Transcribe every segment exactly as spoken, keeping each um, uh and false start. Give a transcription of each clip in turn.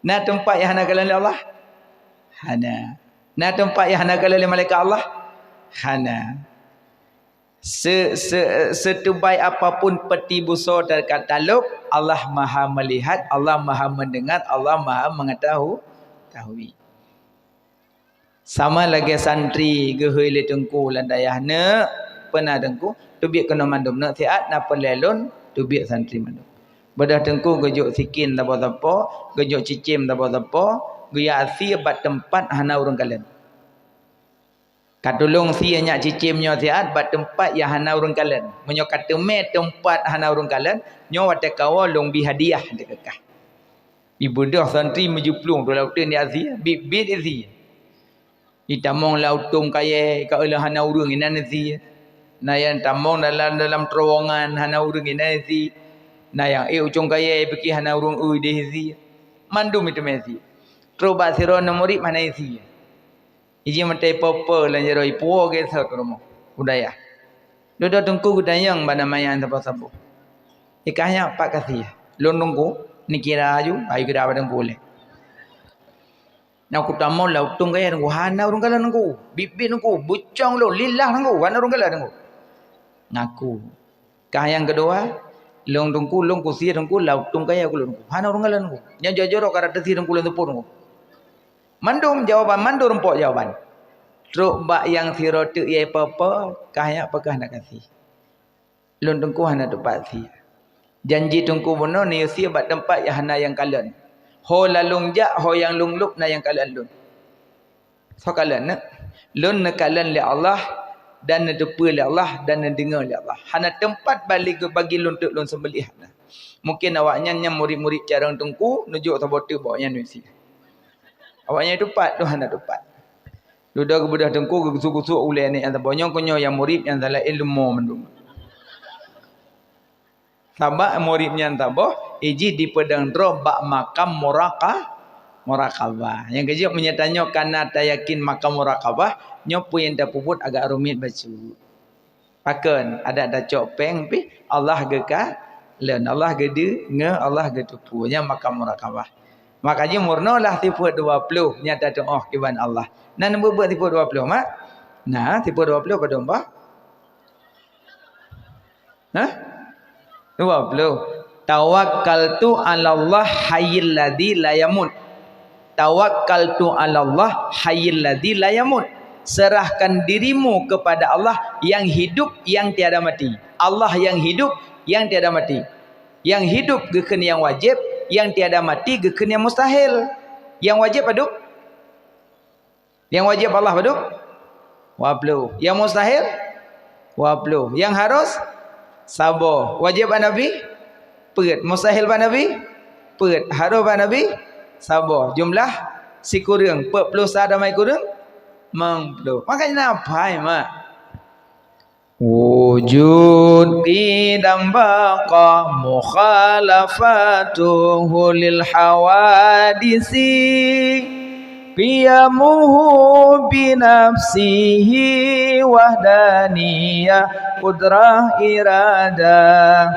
Na teumpat nyang hana kalon lé Allah? Hana. Na teumpat nyang hana kalon lé malaikat Allah? Hana. Se-, se-, setubai apapun peti busoe teuka talop, Allah Maha Melihat, Allah Maha Mendengar, Allah Maha Mengetahu-, tahui. Sama lagée santri geuhôi lé teungku lam dayah, "Neuk, peue na teungku?" "Teubiet keunoe mandum, neuk siat, na peureulée lôn teubiet santri mandum." Beudôh teungku geujok sikin saboh-saboh, geujok cicém saboh-saboh, geujak sie bak teumpat hana ureuëng kalon. Ka tulông sie nyak cicém nyoe siat bak teumpat nyang hana ureuëng kalon. Meunyoe ka teumé teumpat hana ureuëng kalon, nyoe watée kawoe lôn bi hadiah, teuka kah. Ibeudôh santri meujiplueng, dua laôt teun di asie, biet-biet di asie. Itamong lam utông kayée, ka lheueh hana ureuëng inan di asie. Na nyang tamong dalam, dalam terowongan hana ureuëng inan di asie. Na nyang ék ucông kayée, pike hana ureuëng eu di asie. Mandum iteumé di asie. Trok bak sidroe aneuk murit hana di asie. Iji meutai poh-poh lam jaroe ipuwoe gét sot rumoh u dayah. Dudoe teungku geutanyong bak nama nyang saboh-saboh. Ikah nyak pat ka sie. Lôn teungku, neukira aju, ayu kira bak teungku lé. Nyoe kutamong lam utông kayée teungku, hana ureuëng kalon teungku. Biet-biet teungku, bucong lôn, lillah teungku, hana ureuëng kalon teungku. Ngaku. Kah nyang keudua, lôn teungku, lôn kusie teungku, lam utông kayée kulôn teungku. Hana ureuëng kalon teungku. Nyan jujur-jujur ka rata sie teungku lôn teupeu teungku. Mandum jawaban, mandum rumpok jawaban. Trok bak nyang sidroe teuk yai poh-poh, kah nyak peugah na ka sie. Lôn teungku hana teumpat sie. Janji teungku bunoe neuyue sie bak teumpat nyang hana nyang kalon. Ho lalông jak, ho nyang lông lôb na nyang kalon lôn. Soe kalon neuk? Lôn neukalon lé Allah dan neuteupeue lé Allah dan neudeungoe lé Allah. Hana teumpat bali bagi lôn teuk lôn seumbeuliah na. Mungken awaknyan nyan murit-murit carông teungku neujok saboh teuk bak awaknyan nyoe sie. Awaknyan teumpat, Tuhan hana teumpat. Dudoe geubeudôh teungku geugusok-gusok ulée nyan saboh nyoe keu nyoe nyang murit nyang salah ilmu mandum. Sabab murit nyan saboh, iji dipeudong droe bak makam muraka-, murakabah. Nyang keujeuet meunyoe tanyoe kana tayakin makam murakabah, nyoe peue nyang tapeubuet agak rumit bacut. Pakon, adak tacok péng pih, Allah geukalon, Allah geudeungoe, Allah geuteupeue. Nyan makam murakabah. Maka jih meurunoe lah sifeuet dua ploh nyang tatuoh kiban Allah. Na neubeuet-beuet sifeuet dua ploh, mak? Na sifeuet dua ploh padum bah? Hah? Dua ploh. "Tawakkaltu 'alallah hayyil ladzi la yamut." "Tawakkaltu 'alallah hayyil ladzi la yamut." Serahkan dirimu kepada Allah yang hidup, yang tiada mati. Allah yang hidup, yang tiada mati. Yang hidup geukheun nyang wajéb, yang tiada mati geukheun nyang mustahil. Nyang wajéb padum? Nyang wajéb Allah padum? Dua ploh. Nyang mustahil? Dua ploh. Nyang harus? Saboh. Wajéb bak Nabi? Peuet. Mustahil bak Nabi? Peuet. Harus bak Nabi? Saboh. Jumlah sikureueng. Peuet ploh sa tamai kureueng? Limong ploh. Makanya na pai, mak. Wujud qidam baqa mukhalafatuhu lil hawadisi. Qiyamuhu binafsihi wahdaniyah qudrah iradah.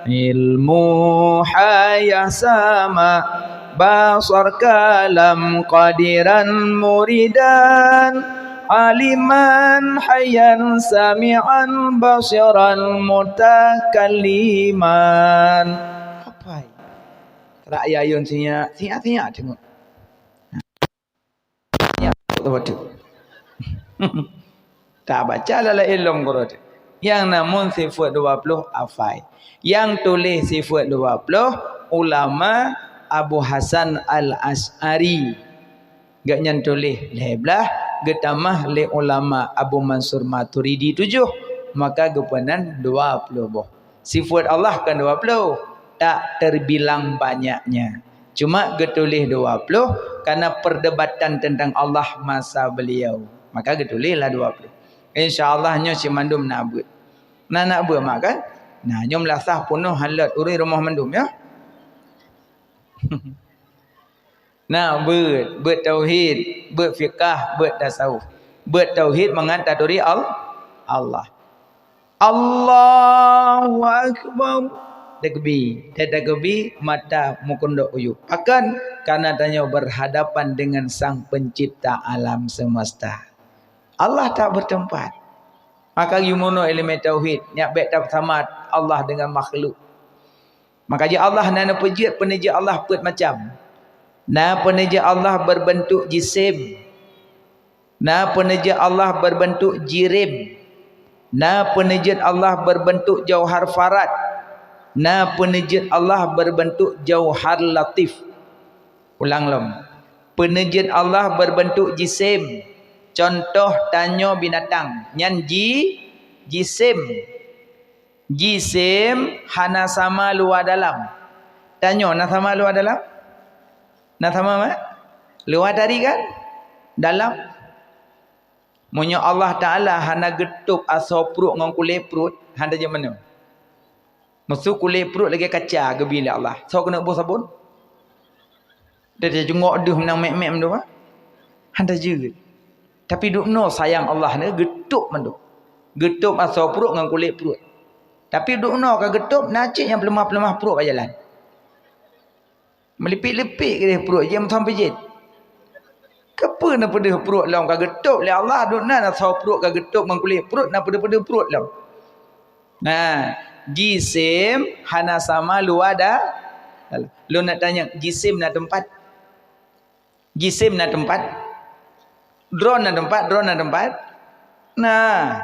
Ilmu hayah sama basar kalam qadiran muridan. Aliman hayyan sami'an basiran mutakalliman. Apai? Rakyat ayun sinyak, sinyak-sinyak teungoh. Sinyak teungoh. Tabaca lalai ilong guru tu. Nyang namun sifeuet dua ploh afai. Nyang tuléh sifeuet dua ploh ulama Abu Hasan Al-Asy'ari. Gobnyan tuléh lhée blaih, geutamah lé ulama Abu Mansur Maturidi tujoh, maka geupeunan dua ploh boh. Sifeuet Allah kon dua ploh, tak terbilang banyaknya. Cuma geutuléh dua ploh karena perdebatan tentang Allah masa beliau. Maka geutuléh lah dua ploh. Insya Allah nyoe cit mandum na beuet. Na, na beuet mak kan? Nah, nyoe meulasah peunoh halot ureuëng rumoh mandum ya. Na beuet, beuet tauhid, beuet fiqah, beuet tasawuf. Beuet tauhid mangat taturi Al-, Allah. Allahu Akbar. Takbi, tatakebi mata mukundok uyup. Pakon? Karena tanyoe berhadapan dengan Sang Pencipta alam semesta. Allah tak bertempat. Maka geumono ileumèe tauhid, nyak bèk tasama Allah dengan makhluk. Maka jih Allah na neupeujeuet, peuneujeuet Allah peuet macam. Na peuneujeuet Allah berbentuk jisim. Na peuneujeuet Allah berbentuk jirim. Na peuneujeuet Allah berbentuk jauhar farad. Na peuneujeuet Allah berbentuk jauhar latif. Ulang lom. Peuneujeuet Allah berbentuk jisim. Contoh tanyoe binatang. Nyan ji-, jisim. Jisim hana sama luwa dalam. Tanyoe na sama luwa dalam? Na sama, mak? Luwa tadi kan? Dalam. Meunyoe Allah Taala hana geutôb asoe pruet ngon kulét pruet, hana jeuet meunoe. Meuseu kulét pruet lagèe kaca geubi lé Allah. Soe keuneuk boh sabon? Teuteujungok deuh meunang mèk-mèk meudua. Hana jeuet. Tapi dubnoe sayang Allah ni geutôb mandum. Geutôb asoe pruet ngon kulét pruet. Tapi dubnoe ka geutôb na cit nyang peuleumah-peuleumah pruet bak jalan. Meulipik-lipik keudeh pruet jih meuthon peujiet. Keupeue na peudeuh pruet lom ka geutôb lé Allah, dubnoe na asoe pruet ka geutôb ngon kulét pruet na peudeuh-peudeuh pruet lom. Nah, jisim hana sama luwa da-, dalam. Lôn nak tanyong, jisim na teumpat? Jisim na teumpat? Droe na teumpat? Droe na teumpat? Nah.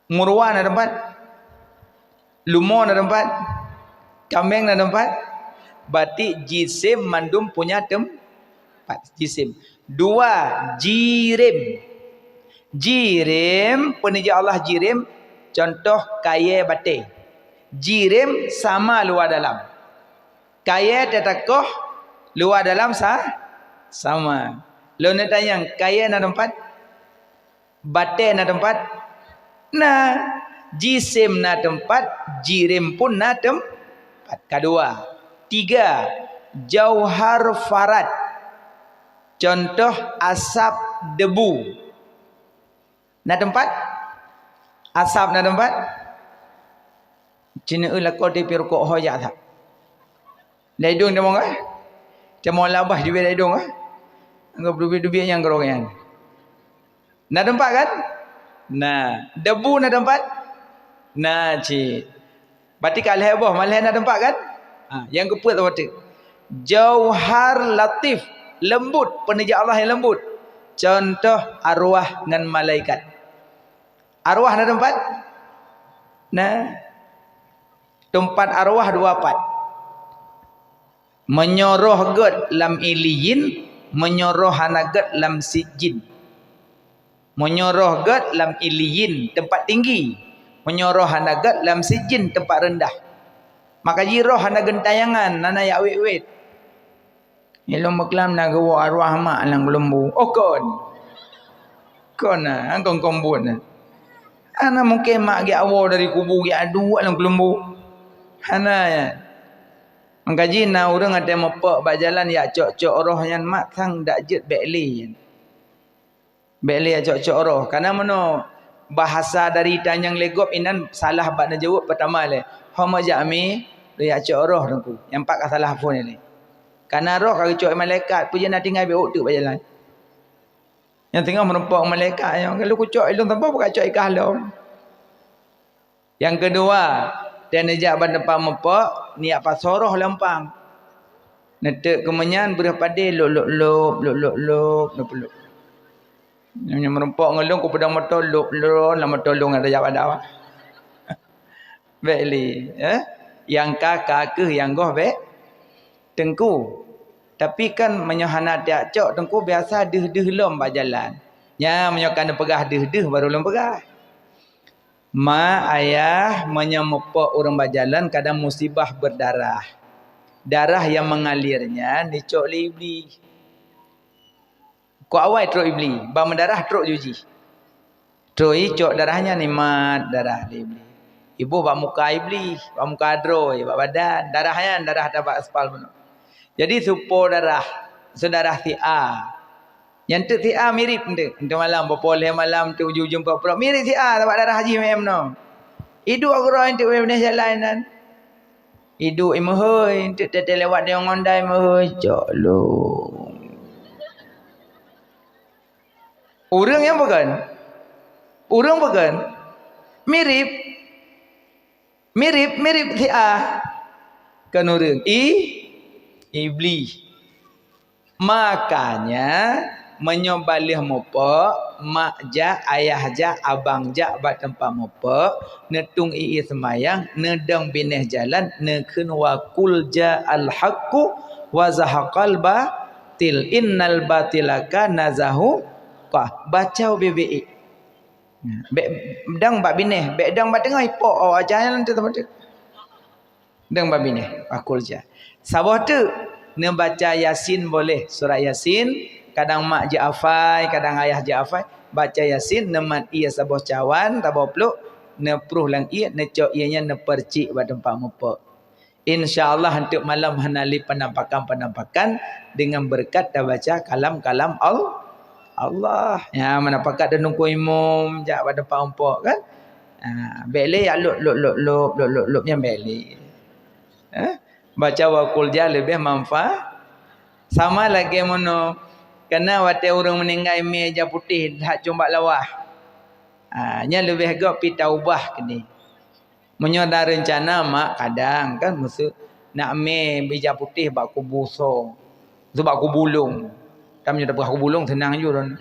Meuruwa na teumpat? Lumo na teumpat? Kameng na teumpat? Berarti jisim mandum punya teumpat. Jisim. Dua, jirim. Jirim, peuneujeuet Allah jirim, contoh kayèe batèe. Jirim sama luwa dalam. Kayèe tatakoh luwa dalam sa-, sama. Lôn neutanyong, kayèe na teumpat? Batèe na teumpat? Na. Jisim na teumpat, jirim pun na teumpat. Kadua. Tiga, jauhar farad. Contoh asap debu. Na teumpat? Asap na teumpat? Ceuneuk lakoe teupirukok ho jak that. Lam idong tamong kah? Tamong labah jubé lam idong kah? Anggap dubiet-dubiet nyang keurong nyan. Na teumpat kan? Na. Debu na teumpat? Na cit. Berarti ka lhèe boh, malhèe na teumpat kan? Ha, nyang keupeuet saboh teuk. Jauhar latif, leumbut, peuneujeuet Allah nyang leumbut. Contoh arwah ngon malaikat. Arwah na teumpat? Na. Teumpat arwah dua pat. Meunyoe roh gèt lam Iliyin, meunyoe roh hana gèt lam Sijjin. Meunyoe roh gèt lam Iliyin, teumpat tinggi. Meunyoe roh hana gèt lam Sijjin, teumpat reundah. Maka jih roh hana geuntayangan, hana jak wét-wét. Ilôn meuklam na geuwoe arwah mak lam keulumbu. Oh, kon. Kon na, kon-kon buet na. Hana mungken mak geuwoe dari kubu geuduek lam keulumbu. Hana nyan. Maka jih na ureueng watèe meupok bak jalan jak cok-cok roh nyan mak sang dak jeuet bèk lé nyan. Bèk lé jak cok-cok roh. Karena meunoe bahasa dari tanyong lé gob inan salah bak neujaweueb peutama lé. Ho meujak mi, lôn jak cok roh teungku. Nyang pat ka salah phon ilèe. Karena roh ka geucok malaikat, peue jeuet na tinggai bèk ôk teuk bak jalan. Nyang teungoh meurumpok malaikat nyoe, ka lheueh kucok ilôn saboh, beuka cok ikah lom. Nyang keudua, watèe neujak bak teumpat meupok, neujak pasoe roh lam pang. Neuteuk keu meunyan, breuh padé, lôb, lôb, lôb, lôb, lôb, lôb, lôb, lôb. Nyoe meurumpok ngon lôn, kupeudong moto, lôb, lôb, lam moto lôn, ada jak padam. Bèk lé, eh? Nyang ka, ka kheueh, nyang goh bèk. Teungku, tapi kan meunyoe hana tajak cok teungku, biasa deuh-deuh lom bak jalan. Nyan meunyoe ka neupeugah deuh-deuh, baru lôn peugah. Ma, ayah, meunyoe meupok ureueng bak jalan, kadang musibah berdarah. Darah yang mengalir nyan dicok lé Iblih. Kok awai trok Iblih, ban meudarah trok ju jih. Trok icok darah nyan imat darah lé Iblih. Iboh bak muka Iblih, bak muka droe, bak badan. Darah nyan darah tabak aspal bunoe. Jadi seupo darah, seudarah si A. Nyan teuk si A mirip enteuk. Enteuk malam, bak poh lhèe malam, enteuk ujong-ujong prak-prak. Mirip si A, tabak darah jih meu'èn bunoe. Iduek keudroe enteuk bak binéh jalan nan. Iduek imeuhôi, enteuk teuh lewat deungon dai meuhôi, cok lôn. Ureuëng nyang peugah, ureuëng peugah, mirip, mirip, mirip si A. Kon ureuëng, i, Iblih. Makanya, meunyoe baleueh mupok, mak jak, ayah jak, abang jak bak teumpat mupok, neutueng ié seumayang, neudong binéh jalan, neukheun wa qul ja'al haqqu wa zahaqal batil, innal batila kana zahuqa. Baca ubé-bé ié. Bék dong bak binéh, bék dong bak teungoh ipok, oh, ajaran tu teuma tu. Dong bak binéh, wa qul ja. Saboh teuk, neubaca Yasin boleh, surat Yasin, kadang mak jeuhafai, kadang ayah jeuhafai, baca Yasin, neumat ié saboh cawan, saboh pluek, neupruh lam ié, neucok ié nyan neupeurcik bak teumpat mupok. Insya Allah, enteuk malam hana lé penampakan-penampakan deungon beureukat tabaca kalam-kalam Al-, Allah. Ya, meunapakat dan nungku imum jak bak teumpat mupok kan. Ha, bék lé jak lop, lop, lop, lop, lop, lop, lop nyan bék lé. Eh? Baca wa qul ja leubeh manfa-, sama lagée meunoe. Kana watée ureuëng meuninggai mé ija putéh that cong bak lawah. Ha, nyan leubeh gét pih taubah keudeh. Meunyoe na reuncana mak kadang kan meuseu nak mé ija putéh bak kubu soe. Meuseu bak kubu lôn. Kan meunyoe tapeugah kubu lôn seunang ju lôn.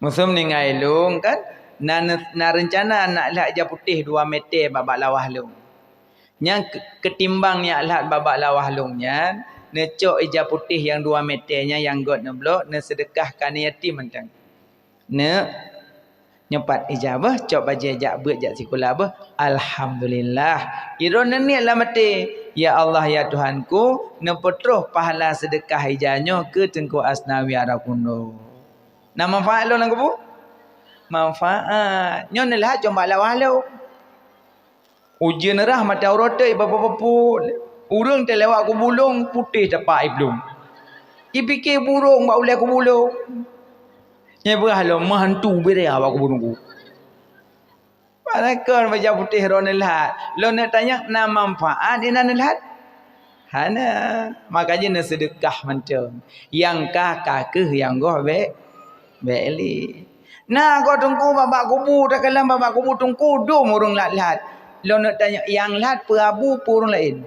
Meuseu meuninggai lôn kan, na, na reuncana nak lhat ija putéh dua meter bak, bak lawah lôn. Nyang ke-, keutimbang nyak lhat bak, bak lawah lôn nyan, neucok ija putéh nyang dua meter nyan nyang gét neublok, neuseudeukah keu aneuk yatim mantong. Neuk, nyoe pat ija beuh, cok bajée jak beuet jak sikula beuh. Alhamdulillah. Idroe neuniet lam até, "Ya Allah, ya Tuhanku, neupeutroh pahala seudeukah ija nyoe keu Teungku Asnawi Arakundo." Na manfaat lôn lam kubu? Manfaat. Nyoe neulhat cong bak lawah lôn. Ujeuen rhah mata uroe teuk ibapu-bapu. Ureuëng teulewat kubu lôn putéh tapak iblong. Ipike burông bak ulée kubu lôn. Nyang peugah lom meuhantu bidaya bak kubu lôn. Padahai kon baja putéh droeneuh lhat. Lôn neuk tanyong na manfaat inan neulhat? Hana. Makajih neuseudeukah mantong. Nyang ka, ka kheueh, nyang goh bék, bék lé. Na goh teungku bak, bak kubu, takalon bak, bak kubu teungku dum ureuëng lhat-lhat. Lôn neuk tanyong, nyang lhat peue abu, peue ureuëng laén?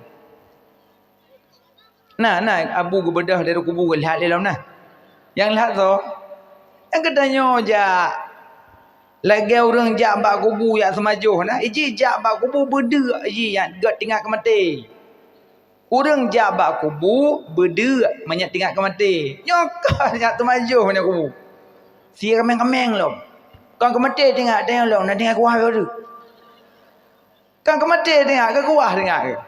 Na, na abu geubeudôh dari kubu geulhat lé lom na. Nyang lhat soe? Nyang geutanyoe jak. Lagée ureuëng jak bak kubu jak seumajoh na, iji jak bak kubu beudeuk iji jak gét teuingat keu maté. Ureuëng jak bak kubu beudeuk manyak teuingat keu maté. Nyoe ka jak seumajoh manyak kubu. Sie kaméng-kaméng lom. Kon keu maté teuingat, teuingat lom, na teuingat kuah lom tu. Kan keu maté teuingat, keu kuah teuingat keu.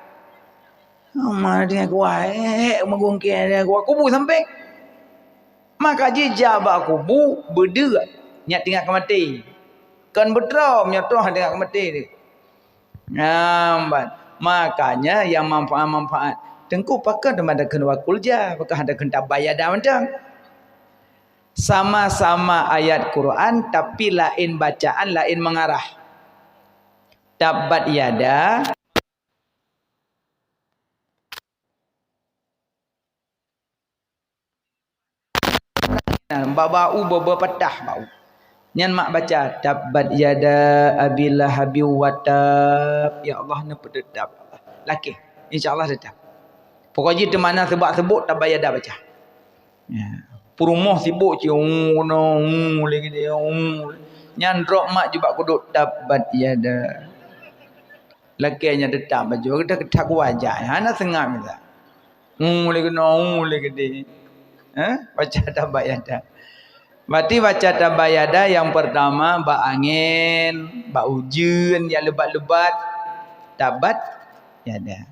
Hama teuingat kuah, eh, eh, meugungkée teuingat kuah. Kubu sampéng. Maka jijak bak kubu, beudeuk, nyak teuingat keu maté. Kon beutrom, nyoe troh teuingat keu maté teuh. Nyang ban. Makanya nyang manfaat-manfaat. Teungku pakon teuma dakheun wa qul ja, pakon dakheun tabbat yada mantong. Sama-sama ayat Quran, tapi laén bacaan, laén mengarah. Tabbat yada. Bak, bak u, bak, bak patah bak u. Nyan mak baca, "Tabbat yada Abi Lahabi wa tab." Ya Allah, neupeuteutap. Lakée. Insya Allah teutap. Pokok jih teuma na seubak-seubok, tabbat yada baca. Ya. Peurumoh sibok cit, "Uu, keunoe, uu, lé keudeh, uu." Nyan drob mak jibak kudok, "Tabbat yada." Lakée nyan teutap baca, kita, kita kuaja. Hana seungab kita. "Uu, lé keunoe, uu, lé keudeh." Eh? Baca tabbat yada. Berarti baca tabbat yada nyang pertama bak angén, bak ujeuen, nyang leubat-leubat. Tabbat yada.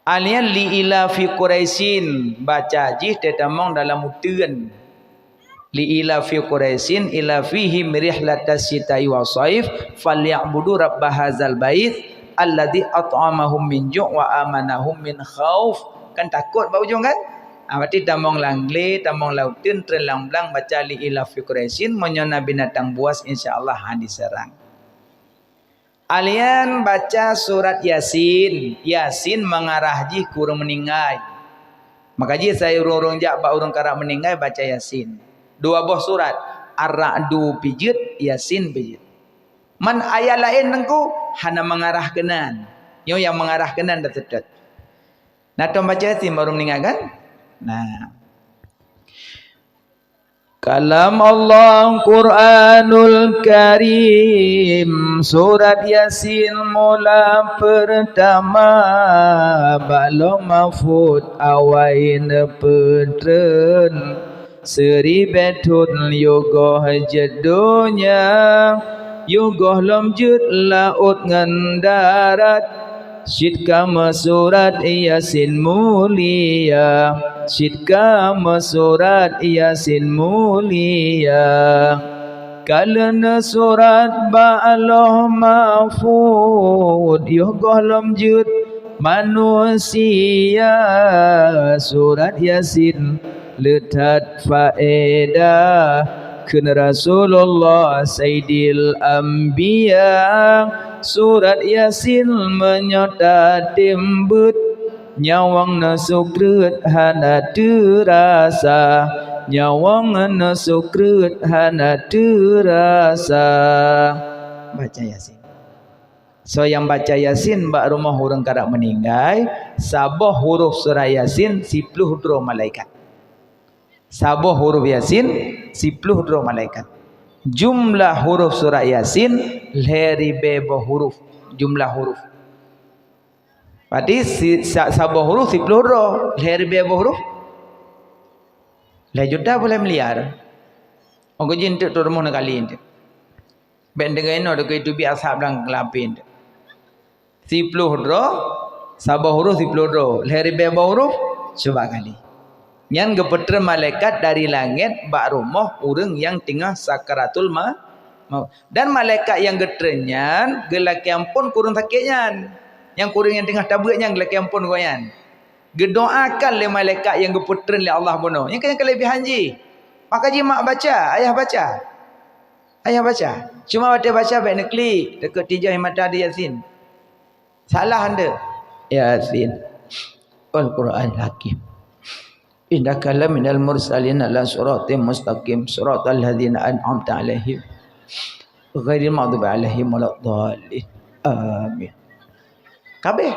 Alian li ila fi Quraisyin, baca jih teutamong dalam uteuen. Li ila fi Quraisyin ila fihim rihlatas syita'i was shaif, falyabudu rabb hadzal bait, alladzi at'amahum min ju' wa amanahum min khauf. Kan takot bak ujong kan? Ha, berarti tamong lam glé, tamong lam uteuen, treun lam blang, baca li ila fi Quraisyin, meunyoe na binatang buas, insya Allah han diseurang. Alien baca surat Yasin. Yasin mengarah jih keu ureuëng meuninggai. Maka jih saya ureuëng-ureuëng jak bak ureuëng karab meuninggai baca Yasin. Dua boh surat, Ar-Ra'du pijeuet, Yasin pijeuet. Man ayat laén teungku hana mengarah keunan. Nyoe nyang mengarah keunan dah seutôt. Nah, tom baca Yasin baru meuninggai kan? Nah. Kalam Allah Quranul Karim, surat Yasin mula pertama, bak Lauh Mahfud awai neupeutreun. Siribée thon yôh goh jeuet donya, yôh goh lom jeuet laôt ngon darat. Cit ka meusurat Yasin mulia, cit ka meusurat Yasin mulia. Ka lheueh neusurat bak Lauh Mahfud, yôh goh lom jeuet manusia. Surat Yasin le that faedah kheun Rasulullah Saidil Anbiya. Surat Yasin meunyoe tatem beuet, nyawöng neusukreut hana teurasa, nyawöng neusukreut hana teurasa. Baca Yasin. Soe nyang baca Yasin bak rumoh ureuëng karab meuninggai, saboh huruf surat Yasin siploh droe malaikat. Saboh huruf Yasin siploh droe malaikat. Jumlah huruf surat Yasin lhée ribée boh huruf. Jumlah huruf. Berarti si, sa, saboh huruf siploh droe, lhée ribée boh huruf. Lhée juta boh lhée miliar. Ongko jih enteuk tu rumoh neukali enteuk. Bék deungoe inoe deungoe teubiet asab lam keulapin. Siploh droe, saboh huruf siploh droe, lhée ribée boh huruf, cuba kali. Nyan geupeutreun malaikat dari langét bak rumoh ureuëng nyang teungoh sakaratul ma-, maut. Dan malaikat nyang geutreun nyan geulakée amphon keu ureuëng sakét nyan. Nyang keu ureuëng nyang teungoh tabeuet nyan geulakée amphon gobnyan. Geudoakan lé malaikat nyang geupeutreun lé Allah bunoe. Nyan keuh nyang keulebihan jih. Maka jih mak baca, ayah baca. Ayah baca. Cuma watée baca bék neuklik, deukot tijoh mata di Yasin. Salah anda. Yasin. Wal Qur'an hakim. Innaka laminal mursalin ala siratim mustaqim, siratal ladzina an'amta alaihim, ghairil maghdubi alaihim waladdallin. Amin. Kabeh.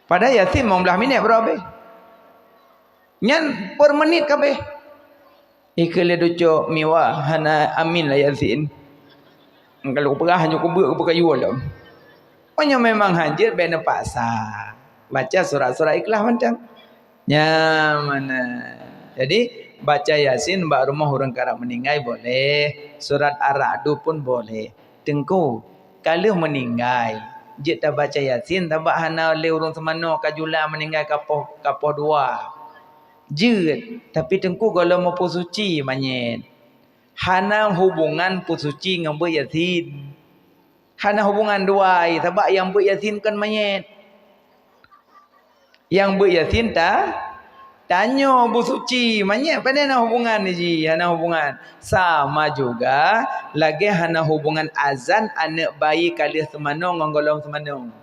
Padahai Yasin limong blaih minit baru habéh. Nyan per menit kabeh. Ikeu lé ducok miwa hana amin lah Yasin. Kalau peugah nyoe kubeuk beukayue lom. Meunyoe memang hanjeuet bék neupaksa. Baca surat-surat ikhlas mantong. Nyan mana. Jadi baca Yasin bak rumoh ureuëng karab meuninggai boleh. Surat Ar-Ra'du pun boleh. Teungku, ka lheueh meuninggai, jeuet tabaca Yasin, sabab hana lé ureuëng seumanoe ka jula meuninggai ka poh, ka poh dua. Jeuet, tapi teungku gohlom meupeusuci manyét. Hana hubungan peusuci ngon beuet Yasin. Hana hubungan dua, sabab nyang beuet Yasin kon manyét. Nyang beuet Yasin ta, tanyoe beusuci. Manyét pane na hubungan jih, hana hubungan. Sama juga lagée hana hubungan azan aneuëk bayi ka lheueh seumanoe ngon gohlom seumanoe.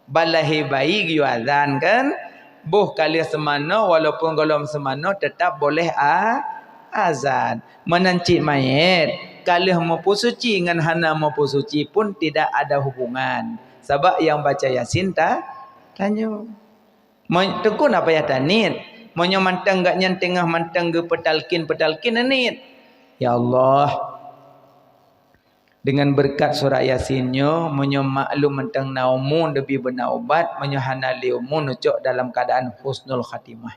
Ban lahé bayi geuyue azan kan? Boh ka lheueh seumanoe walaupun gohlom seumanoe teutap boleh a, azan. Meunan cit manyét, ka lheueh meupeusuci ngon hana meupeusuci pun tidak ada hubungan. Sabab nyang baca Yasin ta, tanyoe. Teungku na payah taniet. Meunyoe mantong gobnyan teungoh mantong geupeutalkin-peutalkin, naniet. Ya Allah, dengan beureukat surat Yasin nyoe, meunyoe mak lôn mantong na umu neubi beuna ubat, meunyoe hana lé umu neucok dalam keuadaan husnul khatimah.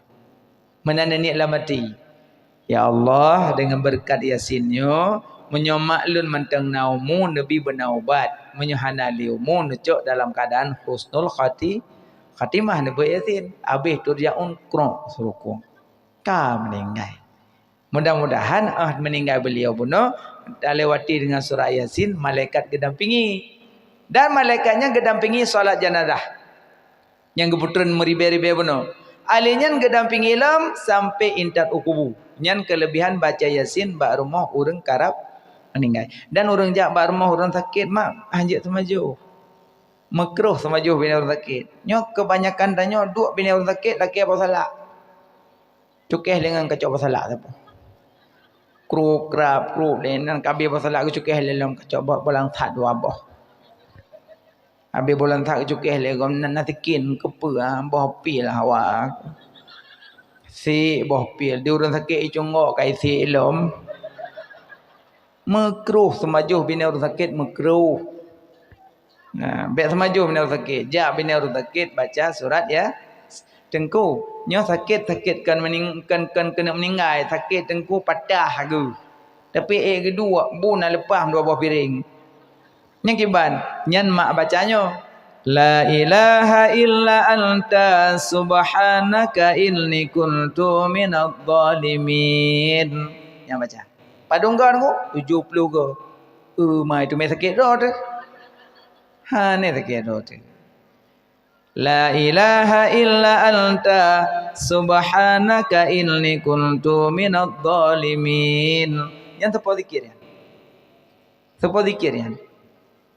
Meunan naniet lam até. Ya Allah, dengan beureukat Yasin nyoe, meunyoe mak lôn mantong na umu neubi beuna ubat, meunyoe hana lé umu neucok dalam keuadaan husnul khati-, khatimah neubeuet Yasin. Abéh turjaun krok seurukong. Ka meuninggai. Mudah-mudahan óh meuninggai beliau bunoe talewati dengan surat Yasin, malaikat geudampingi. Dan malaikat nyan geudampingi salat janazah. Nyang geupeutrön meuribée-ribée bunoe. Ahli nyan geudampingi lom sampoe intat u kubu. Nyan keuleubihan baca Yasin bak rumoh ureuëng karab meuninggai. Dan ureuëng jak bak rumoh ureuëng sakét mak hanjeuet teumajoh. Meukroh seumajoh binèe ureueng sakét. Nyoe keubanyakan tanyoe duek binèe ureueng sakét lakèe boh salak. Cukéh lé ngon kacok boh salak saboh. Krup, krap, krup lé nan ka abéh boh salak geucukéh lé lom kacok boh, boh langsat dua boh. Abéh boh langsat geucukéh lé gom nan, nan sikin keupeue, ah, boh pil hawa. Sik boh pil, di ureueng sakét icunggok ka isik lom. Meukroh seumajoh binèe ureueng sakét, meukroh. Nah, bèk seumajoh binèe ureueng sakét. Jak binèe ureueng sakét baca surat ya. Teungku, nyoe sakét, sakét kon meuning-, kon, kon keuneuk meuninggai, sakét teungku patah geuh. Tapi ék geuduek, bu na leupah dua boh piréng. Nyang kiban, nyan mak baca nyoe, "La ilaha illa anta subhanaka inni kuntu minadh dhalimin." Nyang baca. Padum goe Teungku? Tujoh ploh goe. Eu, mai teumé sakét droe teuh. Hana sakét droe teuh. "La ilaha illa anta subhanaka inni kuntu minadh dhalimin." Nyan saboh zikir nyan. Saboh zikir nyan.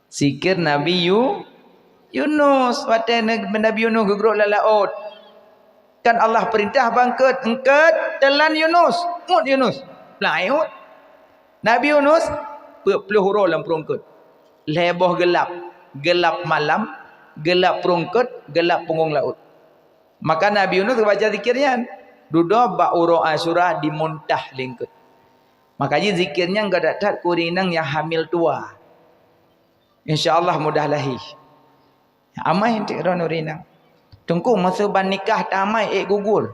Zikir Nabi Yu-, Yunus. Watèe Nabi Yunus geugrôp lam laôt. Kan Allah peurintah bak eungkôt, "Eungkôt, teulan Yunus." Ngut Yunus. Peulai ngut. Nabi Yunus, peuet ploh uroe lam pruet eungkôt. Lhèe boh geulap. Geulap malam, geulap pruet eungkôt, geulap punggông laôt. Maka Nabi Yunus geubaca zikir nyan. Dudoe bak uroe Asyura dimuntah lé eungkôt. Maka jih zikir nyan geuh that-that keu ureueng inong nyang hamil tuha. Insya Allah mudah lahé. Amai teuk droeneuh ureueng inong. Teungku, masa ban nikah tamai ék gugur.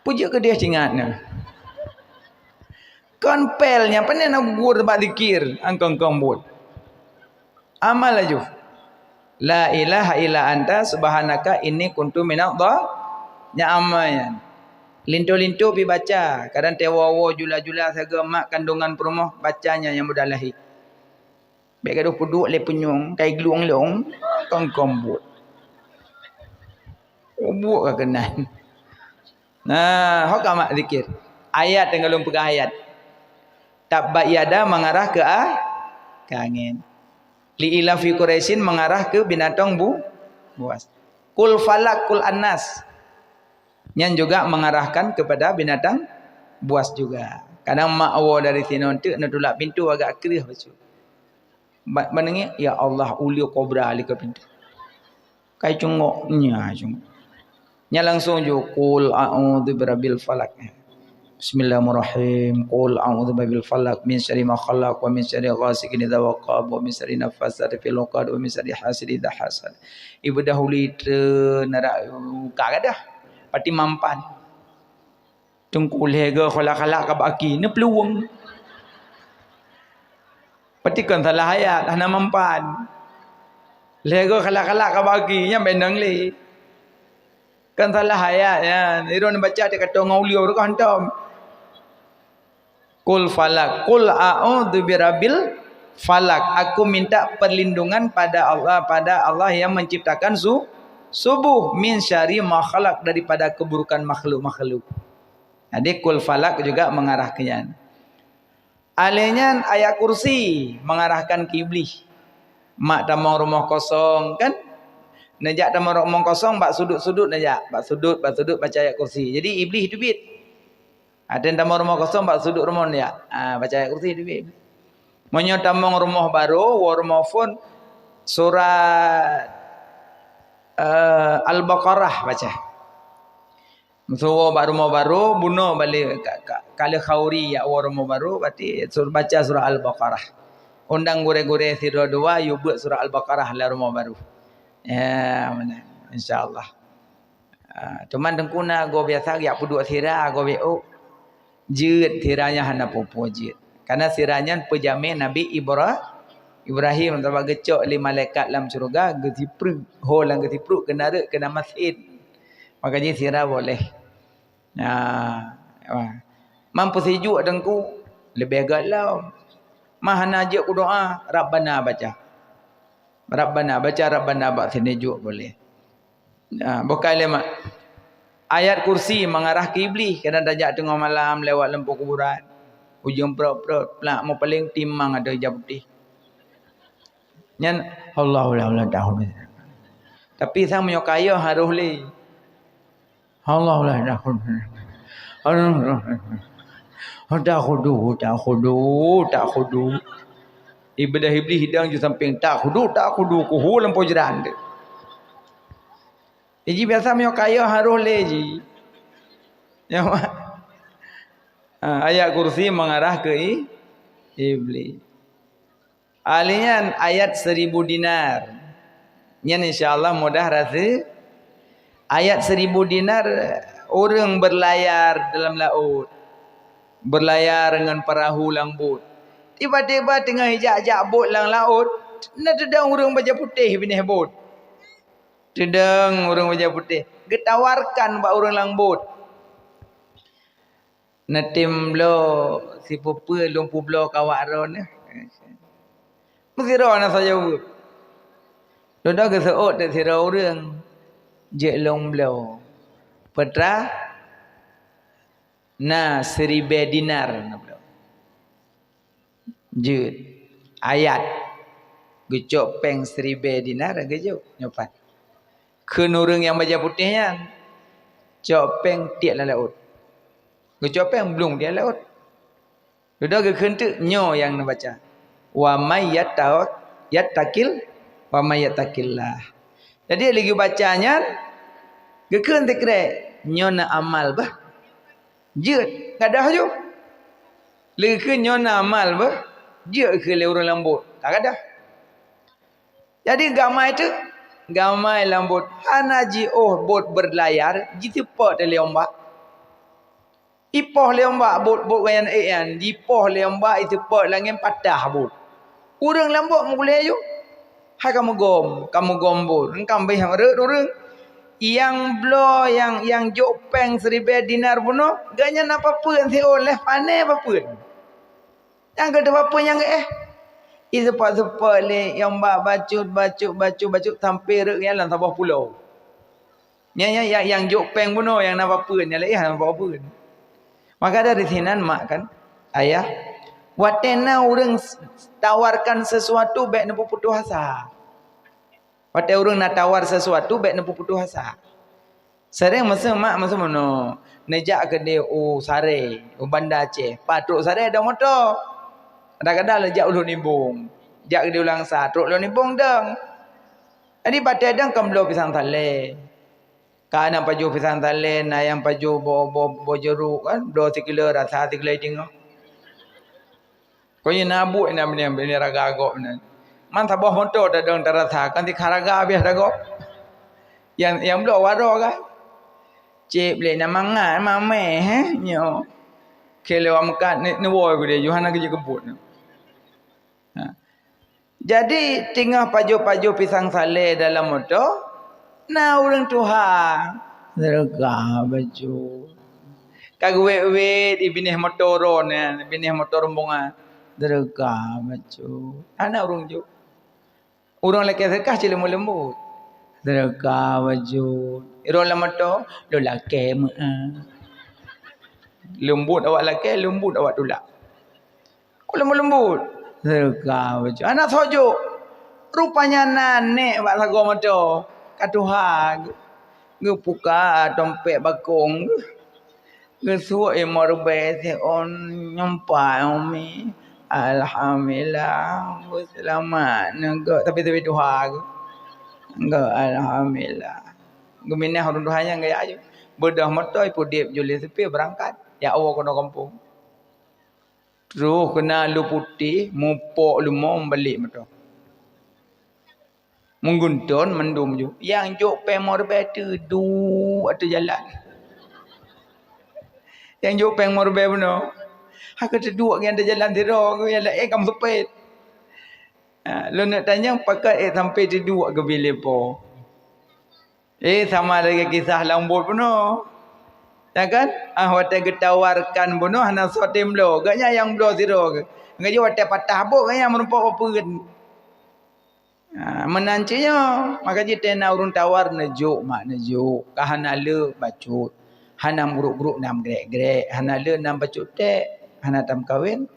Peue jeuet keudeh cingat nyoe. Kon pél nyan, pane na gugur bak zikir, angkong-kong buet. Amal laju. La ilaha illa anta subhanaka inni kuntu minadh dha-, nyan amal nyan. Linto-linto pi baca, kadang teuwoe-woe jula-jula sagoe mak kandungan peurumoh, baca nyan nyang mudah lahé. Bèk gadoh peuduek lé punyueng, kai glueng-lueng, kongkong buet. Buet ka keunan. Nah, ho ka mak zikir. Ayat nyang lôn peugah ayat. Tabbat yada mengarah ke a-, ke angén. Li ilafi Quraisyin mengarah ke binatang bu-, buas. Kul falak, kul annas. Nyan juga mengarahkan kepada binatang buas juga. Kadang mak woe dari sinoe teuk neutulak pintoe agak kreueh bacut. Ba-, ban neungèh, "Ya Allah, uleue kobra likot pintoe." Kai cungok, nya cungok. Nya langsung ju, "Qul a'udzu birabbil falaq." Bismillahirrahmanirrahim. "Qul a'udzu birabbil falaq, min syarri ma khalaq, wa min syarri ghasiqin idza waqab, wa min syarri nafasati fil uqad, wa min syarri hasidin idza hasad." Ibu dahulu itu narak, uh, ka gadah. Pati mampan. Teungku lhèe goe khalak-khalak ka bak aki, neuplueng. Pati kon salah ayat, hana mampan. Lhèe goe khalak-khalak ka bak aki, nyan benang lé. Kon salah ayat nyan. Droeneuh baca teuka ngon uleue, reukoh hantom. Qul falaq, qul a'udzu birabbil falaq. Aku minta perlindungan pada Allah, pada Allah yang menciptakan su-, subuh, min syarri ma khalaq, daripada keburukan makhluk-makhluk. Jadi, kul falak juga mengarah ke nyan. Alèh nyan ayat kursi mengarahkan ke iblih. Mak tamong rumoh kosong, kan? Neujak tamong rumoh kosong, bak sudut-sudut neujak. Bak sudut, bak sudut baca ayat kursi. Jadi, iblih teubiet. Até tamong rumoh kosong, bak sudut rumoh neujak. Ah, baca ayat kursi teubiet. Meunyoe tamong rumoh barô, woe rumoh phôn, surat, eh, Al-Baqarah baca. Meusuwoe bak rumoh barô, bunoe balè ka, ka, ka lheueh khauri jak woe rumoh barô, berarti sur-, baca surah Al-Baqarah. Undang gurèe-gurèe sidroe dua, yue beuet surah Al-Baqarah lam rumoh barô. Ya, meunan. Insya Allah. Ah, cuman Teungku na goe biasa jak peuduek sira, goe B O. Jeuet, sira nyan hana peue-peue jeuet. Karena sira nyan peujamé Nabi Ibra-, Ibrahim, sabab geucok lé malaikat lam syeuruga, geusipreuk. Ho lam geusipreuk, keunan rhot, keunan masen. Maka jih sira boleh. Nah, wah. Man peusijuek Teungku, leubeh göt lom. Man hana jeuet keu doa, Rabbana baca. Rabbana, baca Rabbana bak sijuek boleh. Nah, bukai lé mak. Ayat kursi mengarah ke iblih, kadang tajak teungoh malam lewat lampôh kuburan. Ujong prot-prot, plak, meupaleng timang atau ija putéh. Nyan Allah, Allah, Allah, dah. Tapi sang meunyoe kayôh harôh lé. Allah, Allah, dah. Dah khudu, dah khudu, dah khudu. Ibadah Iblih hidang ju sampéng, dah khudu, dah khudu, kuhu lam pojran tu. Jadi biasa meunyoe kayôh harôh lé ji. Ya, Mak? Ha, ayat kursi mengarah ke i-, Iblih. Ahli nyan ayat seribu dinar. Nyan insya Allah mudah rasa. Ayat seribu dinar, ureuëng berlayar dalam laut. Berlayar ngon perahu lam bot. Tiba-tiba teungoh ijak-jak bot lam laut, na teudong ureuëng bajée putéh binéh bot. Teudong ureuëng bajée putéh, geutawarkan bak ureuëng lam bot. Neutem bloe sipeue-peue lôn peubloe keu awak droeneuh. Meusidroe na sajoe. Dudoe geuseuôt teuk sidroe ureuëng, jeuet lôn bloe. Peue teuma? Na siribée dinar na bloe. Jeuet. Ayat. Geucok péng siribée dinar geujok nyoe pat. Kheun ureuëng nyang bajée putéh nyan, cok péng tiek lam laôt. Geucok péng blong tiek lam laôt. Dudoe geukheun teuk nyoe nyang neubaca, "Wa may yattaq-, yattaqil, wa may yattaqillah." Jadi lagée baca nyan, geukheun sikrek, "Nyoe na amal bah." Jeuet, gadôh ju. Lé keu nyoe na amal beuh, jeuet keu lé ureuëng lam bot, ka gadôh. Jadi gamai teuk, gamai lam bot hana jiôh bot berlayar, jiteupot lé umbak. Ipoh lé umbak bot, bot gaya ék nyan, jipoh lé umbak, jiteupot lam angén, patah bot. Ureuëng lam bot meuguléh ju. Hai ka meugom, ka meugom bot. Engkam beh rot ureuëng. Nyang bloe nyang, nyang jok péng siribée dinar bunoe, gobnyan na papeuen siôn leh pané papeuen. Nyang keu papeuen nyang éh. Iseupôt-seupôt lé nyang ba bacut, bacut, bacut, bacut sampoe rot nyan lam saboh pulo. Nyang, nyang, nyang, nyang jok péng bunoe nyang na papeuen, nyang laén hana papeuen. Maka dari sinan mak kan, ayah, watée na ureuëng s-, tawarkan sesuatu bék neupeuputoh asa. Watée ureuëng na tawar sesuatu bék neupeuputoh asa. Sering masa mak masa meunoe, neujak keudeh u Saré, u Banda Aceh. Pat trok Saré ada moto. Kadang-kadang lé jak u Lhok Nibong. Jak keudeh u Langsa, trok Lhok Nibong dong. Jadi batée dong kan bloe pisang salée. Ka na pajoh pisang salée, na nyang pajoh boh, boh, boh jeruk kan, bloe sikilo rasa sikilo teungoh. Kon na buet na bini, bini raga gob nyan. Man saboh moto tadong tarasa, kan sikha raga biasa gob. Nyang, nyang bloe waroe kan. Cék blé na mangat mamé, hé, nyoe. Keu lé meukat neuwoe geude, Yohana geujeuet keu buet. Ha. Jadi, teungoh pajoh-pajoh pisang salée dalam moto, na ureuëng tuha. Seudeukah bacut. Ka geuwét-wét, i binéh moto droeneuh, binéh moto rombongan. Seudeukah bacut. Hana ureuëng jok. Ureuëng lakée seudeukah cit leumbot-leumbot. Seudeukah bacut. Droe lam moto, lôn lakée meu'ah. Leumbot awak lakée, leumbot awak tulak. Ku leumbot-leumbot. Seudeukah bacut. Hana soe jok. Rupanya na nék bak sagoe moto. Ka tuha. Geupuka tompék bakong. Geusuek imoe ribée siôn nyumpat umi. Alhamdulillah. Beuseulamat neugok. Tapi, tapi tuha geuh. Geuh, alhamdulillah. Geuminah ureuëng tuha nyan gaya aju. Beudôh moto, ipeudieb ju lé seupie beurangkat. Ya Allah, keunoe gampông. Troh keunan lôn putéh, mupok leumo, meubalek moto. Meugunton mandum ju. Nyang jok péng limong ribée teuduek ateueh jalan. Nyang jok péng limong ribée bunoe. Hana teuduek nyang ateueh jalan sidroe, nyang laén ka meusupet. Ha, lôn neuk tanyong pakon ék sampoe teuduek geubri lé po. Eh, sama lagée kisah lam buet bunoe. Ya kan? Ah, watée geutawarkan bunoe hana soe tem bloe. Gobnyan nyang bloe sidroe. Gobnyan watée patah bot, gobnyan meurumpok peue. Ha, meunan cit nyoe. Maka jih watée na ureuëng tawar neujok, mak, neujok. Ka hana le bacut. Hana meugrok-grok na meugrek-grek. Hana le na bacut ték. Hana tameukawen.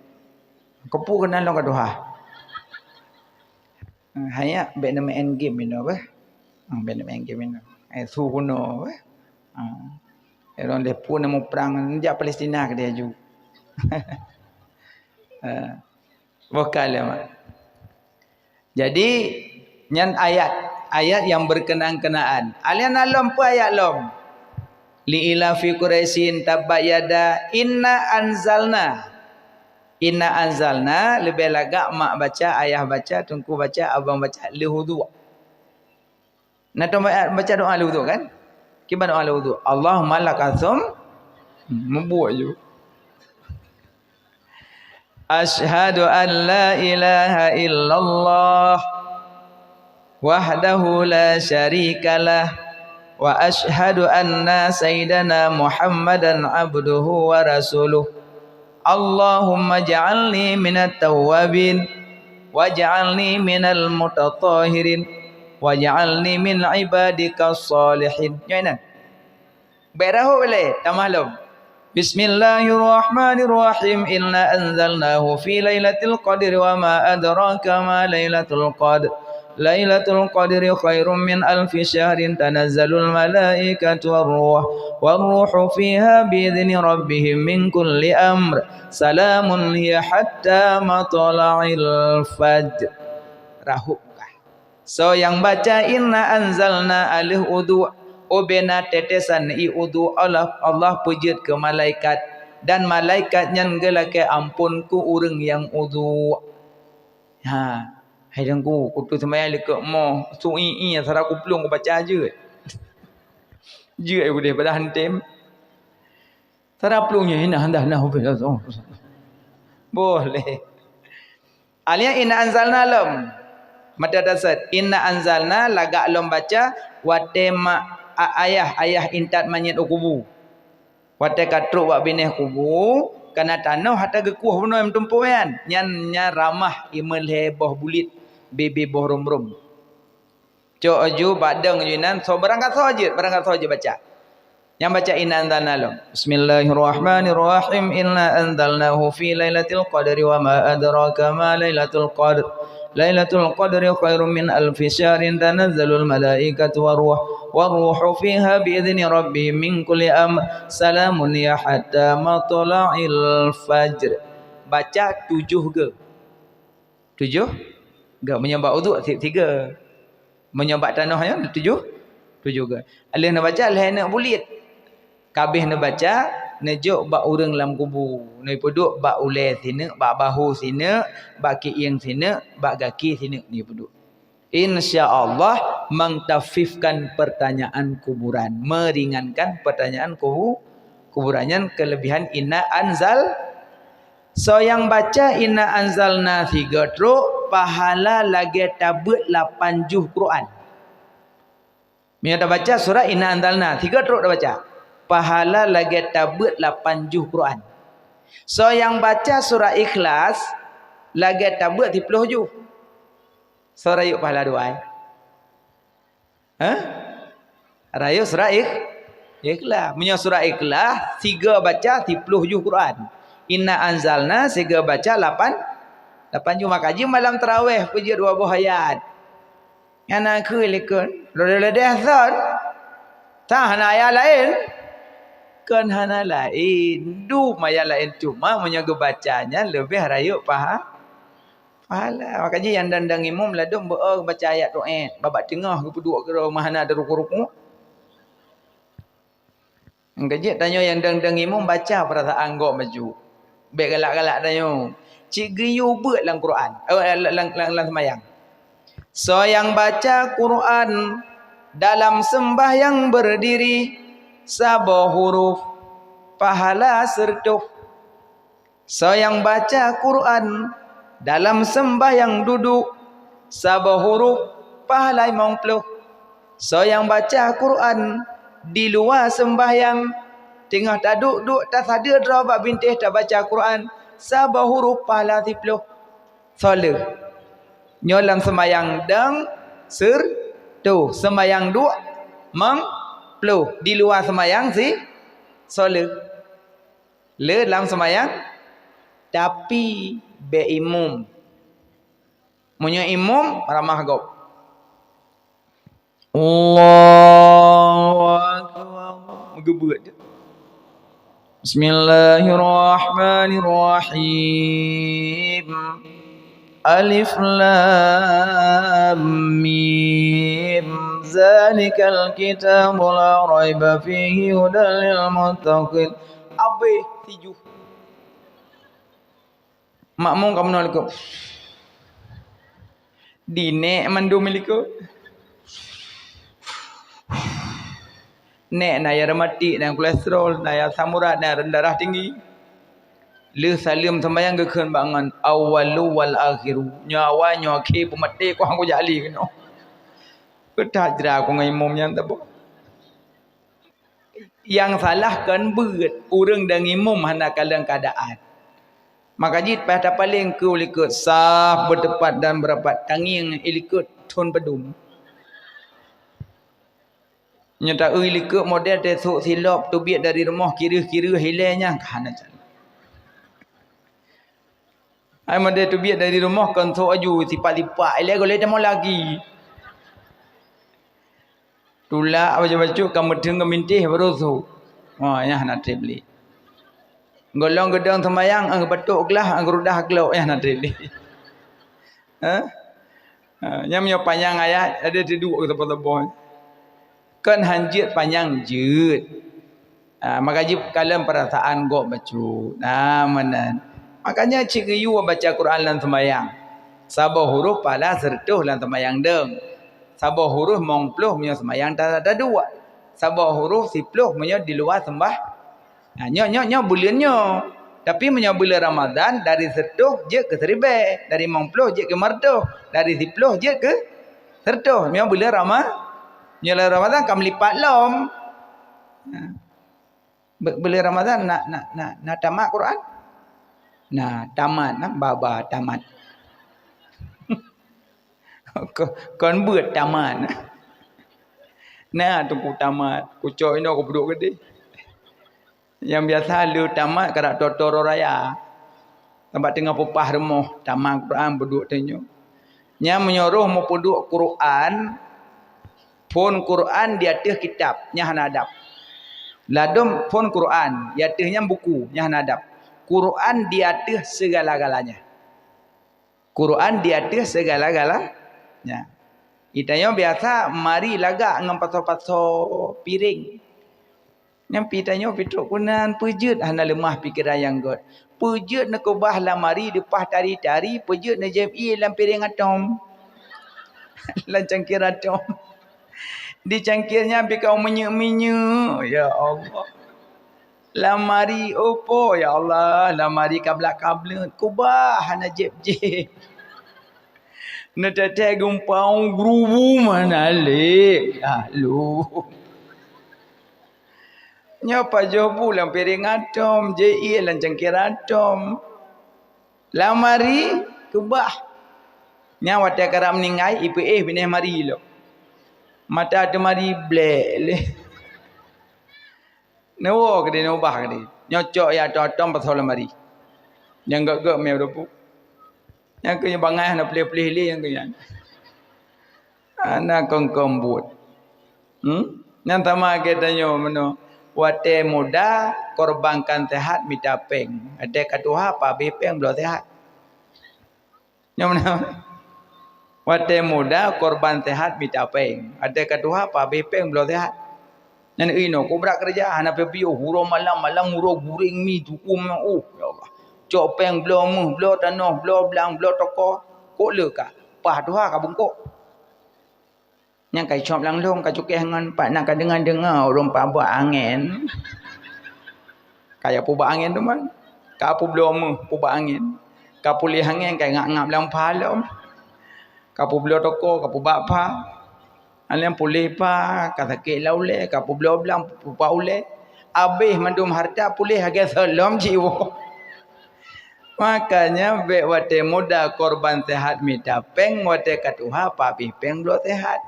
Keupeue keunan lôn ka tuha. Hai nyak, bèk na main game inoe beh. Hmm, bèk na main game inoe. Eh, su kuno beh. Hmm. Inoe lé pun na muprang, jak Palestina keudéh aju. Eh, boh ka lé mak. Jadi, nyan ayat, ayat nyang berkenaan-kenaan. Alèh na lom peue ayat lom? Li ilafi Quraisyin tabbat yada inna anzalna. Inna anzalna leubeh lagak mak baca, ayah baca, teungku baca, abang baca, lheuh udhu. Na tom ba-, baca doa lheuh udhu kan? Kiban doa lheuh udhu. Allahumma lakasum, hmm, meubuet ju. Asyhadu an la ilaha illallah wahdahu la syarikalah, wa asyhadu anna sayyidana Muhammadan abduhu wa rasuluh. Allahumma ja'alni minat tawwabin, waj'alni minal mutatahhirin, waj'alni min ibadikas shalihin. Nyoe nan. Bèk rahot lé, tamah lom. Bismillahirrahmanirrahim. Inna anzalnahu fi lailatul qadri wa ma adraka ma lailatul qadr. Lailatul qadri khairum min alfi syahrin, tanazzalul malaikatu war ruh, war ruhu fiha bi idzni rabbihim min kulli amr. Salamun hiya hatta matla'il fajr. Rahot kah? Soe nyang baca inna anzalna alheuh udhu, ubena tetesan ié udhu Allah, Allah peujeuet keu malaikat, dan malaikat nyan geulakée amphon keu ureuëng nyang udhu. Ha, hai teungku, kutu seumayang likot moh, su i-i, sara kuplueng kubaca jeuet. Jeuet udeh pada hantem. Sara plueng nyan, nah, nah, nah. Boleh. Alheuh inna anzalna lom. Mata dasar, inna anzalna lagak lom baca watée mak a-, ayah, ayah intat manyét u kubu. Watée ka trok bak binéh kubu, kana tanoh hata geukueh bunoe meutumpôi nyan. Nyan, nyan ramah imeulhée boh bulit, bibi boh rom-rom. Cok aju bak deueng aju inan, so barangkasoe jeuet, barangkasoe jeuet baca. Nyang baca inna anzalna lom. Bismillahirrahmanirrahim. Inna anzalnahu fi lailatul qadri wa ma adraka ma lailatul qadr. Lailatul qadri khairum min alfi syahrin, tanazzalul malaikatu war ruh, war ruhu fiha bi idzni rabbihim min kulli amr. Salamun hiya hatta matla'il fajr. Baca tujoh ge. Tujoh ge. Meunyoe bak udhu, si-, sigoe. Meunyoe bak tanoh nyan, tujoh, tujoh ge. Lheuh neubaca, lhée neuk buliet. Ka abéh neubaca, neujok bak ureuëng lam kubu. Neupeuduek bak ulée sineuk, bak bahô sineuk, bak kieng sineuk, bak gaki sineuk neupeuduek. Insya Allah, mengkhafifkan pertanyaan kuburan, meringankan pertanyaan kubu-, kuburan. Nyan kelebihan inna anzal. Soe nyang baca inna anzalna sigoe trok, pahala lagée tabeuet lapan juh Quran. Meunyoe tabaca surat inna anzalna sigoe trok tabaca, pahala lagée tabeuet lapan juh Quran. Soe nyang baca surat Ikhlas lagée tabeuet siplôh juh. Soe rayeuk pahala dua ai? Hah? Rayeuk surat Ikh-, Ikhlas. Meunyoe surat Ikhlas, sigoe baca siplôh juh Quran. Inna anzalna sigoe baca lapan, lapan juh. Maka jih malam taraweh peujeuet dua boh ayat. Nyan na keu likot. Lodeh-lodeh thon. Tah hana ayat laén. Kon hana laén. Dum ayat laén, cuma meunyoe geubaca nyan leubeh rayeuk paha-, pahala. Maka jih nyang dang-dang imum ladôm beu-o baca ayat doa, babah teungoh geupeuduek keudroe meuhana teuruku-ruku. Nyang keujeuet tanyoe nyang dang-dang imum baca peurasaan gob maju. Bék galak-galak tanyoe. Cit geuyue beuet lam Quran, eh, lam, lam, lam, lam seumayang. Soe nyang baca Quran dalam sembahyang berdiri, saboh huruf, pahala seureutôh. Soe nyang baca Quran dalam sembahyang duduek, saboh huruf, pahala limong ploh. Soe nyang baca Quran di luwa sembahyang, teungoh taduek-duek tasadeue droe bak bintéh tabaca Quran, saboh huruf, pahala siploh. Soe lheueh? Nyoe lam seumayang dang seureutôh, seumayang duek limong ploh, di luwa seumayang si soe lheueh? Le lam seumayang, tapi bék imum. Meunyoe imum, ramah gob. Allahu Akbar. Meugeubeuet. Bismillahirrahmanirrahim. Alif Lam Mim. Zalikal kitabu la raiba fihi, hudan lil muttaqin. Abéh sijuh. Makmum ka meunoe likot. Dinèk mandum likot. Nèk na nyang rematik, na nyang kolesterol, na nyang asam urat, na nyang darah tinggi. Lheueh saleuem seumayang geukheun bak ngon, "Awwalu wal akhiru." Nyoe awai, nyoe akhé, peumaté, kuh kujak lé keunoe. Peutah jra ku ngon imum nyan saboh. Nyang salah kon beuet, ureuëng deungon imum hana kalon keuadaan. Maka jih payah tapaleng keu likot saf beuteupat dan beurapat, tangieng i likot thon padum. Nyoe ta-eu i likot model teuh sôk silop teubiet dari rumoh kireueh-kireueh ilée nyan ka hana calon. Ai model teubiet dari rumoh kon sôk aju sipak-sipak ilée gohlée tamong lagi. Tulak bacut-bacut ka meuteung keu mintih baru su. Ha, nyan hana treb lé. Gohlong geudong seumayang, eh, batok glah, eh, geurudah glok, nyan hana treb lé. Ha? Ha, nyan meunyoe panyang ayat, ada teuduek keu saboh-saboh. Kon han jeuet panyang jeuet. Ah, maka jikalon peurasaan gob bacut. Nah, meunan. Makanya cit geuyue baca Quran lam seumayang. Saboh huruf pahala seureutôh lam seumayang dong. Saboh huruf limong ploh meunyoe seumayang ta-, taduek. Saboh huruf siploh meunyoe di luwa seumbah. Nah, nyoe, nyoe, nyoe buleuen nyoe. Tapi meunyoe buleuen Ramadan, dari seureutôh jeuet keu siribée, dari limong ploh jeuet keu limong reutôh, dari siploh jeuet keu seureutôh. Meunyoe buleuen Rama-, meunyoe lam Ramadan ka meulipat lom. Nah. Be-, buleuen Ramadan na, na, na, na tamat Quran? Na tamat, na baba tamat. Ko-, kon beuet tamat. Na teungku tamat, kucok inoe kupeuduek keudeh. Nyang biasa le tamat karap toto raya. Sabab teungoh peupah rumoh, tamat Quran peuduek teunyoe. Nyan meunyoe roh meupeuduek Quran, phon Quran di ateueh kitab, nyan hana adab. Ladôm phon Quran, di ateueh nyan buku, nyan hana adab. Quran di ateueh segala-galanya. Quran di ateueh segala-galanya. Geutanyoe biasa mari lagak ngon pasoe-pasoe piréng. Nyang pi tanyoe pi trok keunan, peue jeuet hana leumah pikeran nyang göt. Peue jeuet neukeubah lamari leupah tari-tari, peue jeuet neujép ié lam piréng atôm. Lam cangkir atôm. Di cangkir nyan pi ka minyeuk-minyeuk, ya Allah. Lamari, oh po, ya Allah, lamari kablat-kableut, keubah hana jép-jép. Neuteutek geumpang geurubum hana lé. Ah, lôn. Nyoe pajoh bu lam piréng atôm, jép ié lam cangkir atôm. Lamari keubah. Nyan watée karap meuninggai, ipeuéh binéh mari lom. Mata teumari blek lé. Neuwoe keudeh, neuubah keudeh. Nyoe cok ya atôm-atôm pasoe lamari. Nyang gét-gét mé uroe pu. Nyang keu bangai hana puléh-puléh lé nyang keu nyan. Hana kongkong buet. Hmm? Nyang sama geutanyoe meunoe. Watée muda korbankan sehat mita péng. Watée ka tuha pabéh péng bloe sehat. Nyoe meunan. Watée muda korban sehat mita péng. Watée ka tuha pabéh péng bloe sehat. Nyan inoe kubrat keureuja hana piôh-piôh, uroe malam, malam uroe guréng mi tukum, oh, ya Allah. Cok péng bloe méuh, bloe tanoh, bloe blang, bloe toko. Kok le ka? Pah tuha ka bungkôk. Nyang ka icok lam lôn ka cukéh ngon pat na ka deungoe-deungoe ureuëng pabeuet angén. Ka ya pubak angén teuma. Ka publoe méuh pubak angén. Ka puléh angén ka ngap-ngap lam pha lom. Ka publoe toko ka pubak pha. Aleng puléh pha ka sakét lam ulée ka publoe blang pubak ulée. Abéh mandum hareuta puléh lagée sot lom jiwoe. Makanya bék watée muda korban sehat mita péng, watée ka tuha pabéh péng bloe sehat.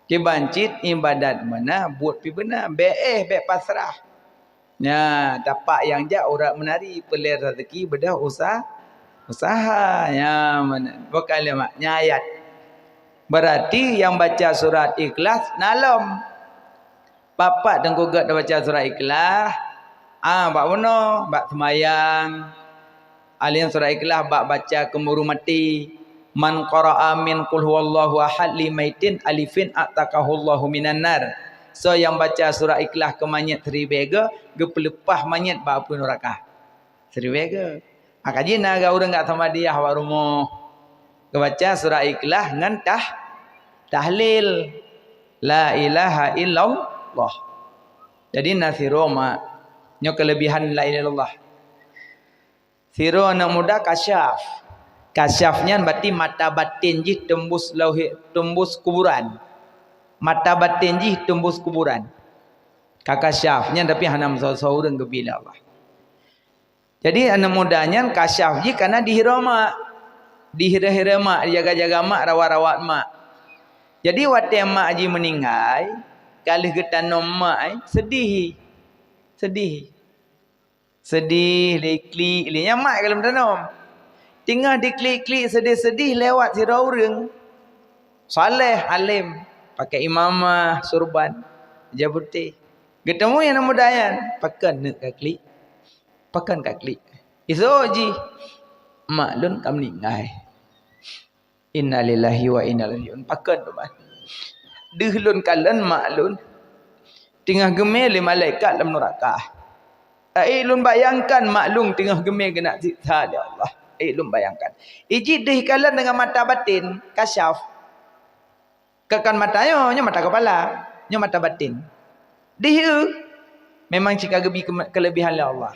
Kiban cit iébadat meunan buet pi beuna, bék éh bék pasrah. Nya, tapak nyang jak urat meunari, peulée raseuki beudôh usa-, Usaha, ya, mana? Bukan lima, nya ayat. Berarti nyang baca surat Ikhlas na lom. Pat-pat teungku gét baca surat Ikhlas, ah, bak bunoe, bak seumayang. Alien surat Ikhlas bak baca keu ureuëng maté. "Man qara'a min qul huwallahu ahad li maitin alfin a'taqahullahu minan nar." Soe nyang baca surat Ikhlas keu manyét siribée goe, geupeuleupah manyét bak apui nuraka. Siribée goe. Maka jih na ureuëng gak samadiyah bak rumoh. Geubaca surat Ikhlas ngon tah-, tahlil. La ilaha illallah. Jadi na sidroe mak. Nyoe keulebihan la ilaha illallah. Sidroe aneuk muda kasyaf. Kasyaf nyan berarti mata batin jih teumbus lauhe-, teumbus kuburan. Mata batin jih teumbus kuburan. Ka kasyaf nyan tapi hana meusoe-soe ureuëng geubi lé Allah. Jadi aneuk muda nyan kasyaf jih kana dihira mak. Dihira-hira mak, dijaga-jaga mak, rawat-rawat mak. Jadi watée mak jih meuninggai, ka lheueh geutanom mak, eh, sedih. Sedih. Sedih, diklik, lé nyan mak ka lheueh tanom. Teungoh diklik-klik sedih-sedih lewat sidroe ureuëng. Saleh, alim, pakai imamah, surban, ija putéh. Geuteumui aneuk muda nyan, pakon neuk ka klik. Pakon ka klik. Isok jih, mak lôn ka meuninggai. Innalillahi wa inna ilaihi raji'un. Pakon teuma. Deuh lôn kalon mak lôn teungoh geumé lé malaikat lam nuraka. Ai lôn bayangkan mak lôn teungoh geumé geunak siksa lé Allah. Ai lôn bayangkan. Ijih deuh kalon deungon mata batin, kasyaf. Kakon mata nyoe, nyoe mata kepala, nyoe mata batin. Dih eu, memang cit ka geubi keme-, kelebihan lé Allah.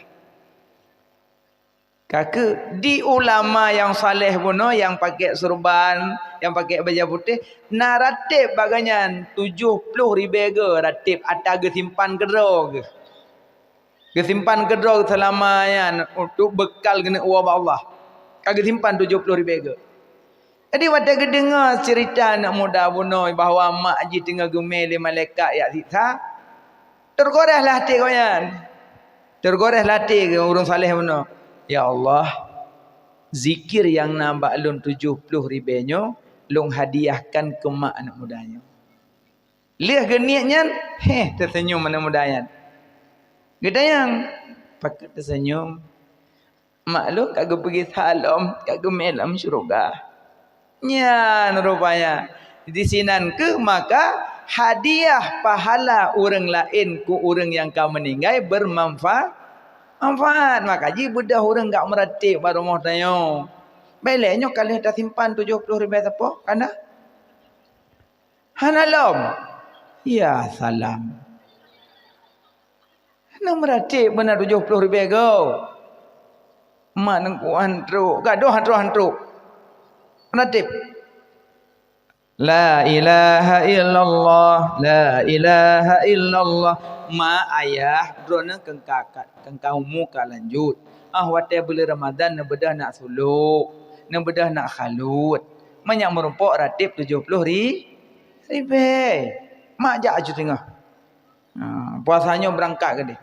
Ka keuh, di ulama nyang saleh bunoe, nyang pakai surban, nyang pakai bajée putéh, na rateb bak gobnyan tujoh ploh ribée goe rateb ata geusimpan keudroe geuh. Geusimpan keudroe seulama nyan untuk bekal geuneuk woe bak Allah. Ka geusimpan tujoh ploh ribée goe. Jadi watée geudeungoe ceurita aneuk muda bunoe bahwa mak jih teungoh geumé lé malaikat jak siksa, teugoreh lah até gobnyan. Teugoreh lah até ureuëng saleh bunoe. Ya Allah, zikir nyang na bak lôn tujoh ploh ribée nyoe lôn hadiahkan keu mak aneuk muda nyoe. Lheueh geuniet nyan, heh, teuseunyum aneuk muda nyan. Geutanyong, pakon teuseunyum? Mak lôn ka geupeugisa lom, ka geumé lam syeuruga. Nyan rupanya, disinan keuh maka hadiah pahala ureuëng laén keu ureuëng nyang ka meuninggai beumanfa-, manfaat. Maka jih beudôh ureuëng gak meuratéb bak rumoh tanyoe. Bék lé nyoe ka lheueh tasimpan tujoh ploh ribée sapo, kana? Hana lom. Ya salam. Hana meuratéb beuna tujoh ploh ribée goe. Mak neungku han trok, gadôh han trok, han trok. Meuratéb. La ilaha illallah, la ilaha illallah. Mak, ayah, droeneuh keu ka, keu ka umu ka lanjut. Ah, watée buleuen Ramadhan neubeudôh nak suluk, neubeudôh nak khalut. Meunyoe meurumpok rateb tujoh ploh ri-, ribée. Mak jak aju teungoh. Ha, puasa nyoe beurangkat keudeh.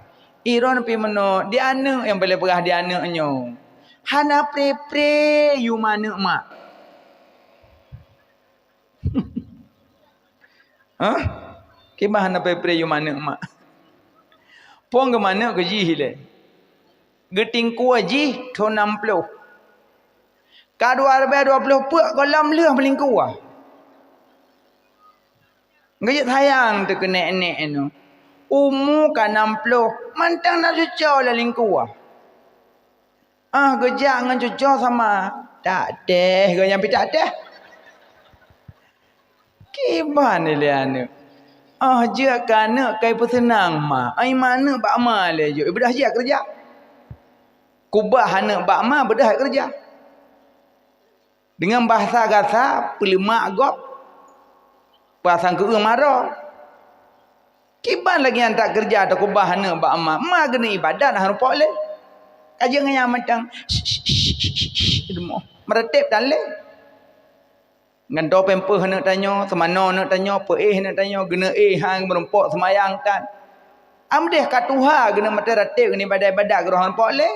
Iron pih meunoe, di aneuëk nyang paleng peugah di aneuëk nyoe. Hana pre-pre yum aneuëk mak. Hah? Kiban hana pre-pre yum aneuëk mak. Phon geumaneuëk keu jih ilée. Geutingkue jih thon nam ploh. Ka dua ribée dua ploh peuet gohlom lheueh meulingkue. Geujeuet sayang teuh keu nek-nek nyoe. Umu ka nam ploh, mantong na cucoe lam lingkue. Ah, geujak ngon cucoe sama. Tak teh, gobnyan pih tak teh. Kiban ilée aneuëk. Ah, jeuet keu aneuëk ka ipeuseunang ma. Ai ma aneuëk bak ma lé jeuet. Beudôh jeuet keureuja. Kubah aneuëk bak ma beudôh keureuja. Deungon bahasa gasa, peuleumak gob, bahasa keu-eu maro. Kiban lagée nyan that keureuja takeubah aneuëk bak ma. Ma geuneuk ibadat hana rumpok lé. Ka jeuet ngon nyang mantong, deungoe, meuratéb tan lé. Gantoe pampers aneuëk tanyoe, seumanoe aneuëk tanyoe, peuéh aneuëk tanyoe, geuneuk éh han meurumpok seumayang tan. Amdeh ka tuha geuneuk meuteuratéb geuneuk ibadat-ibadat geuroh hana rumpok lé.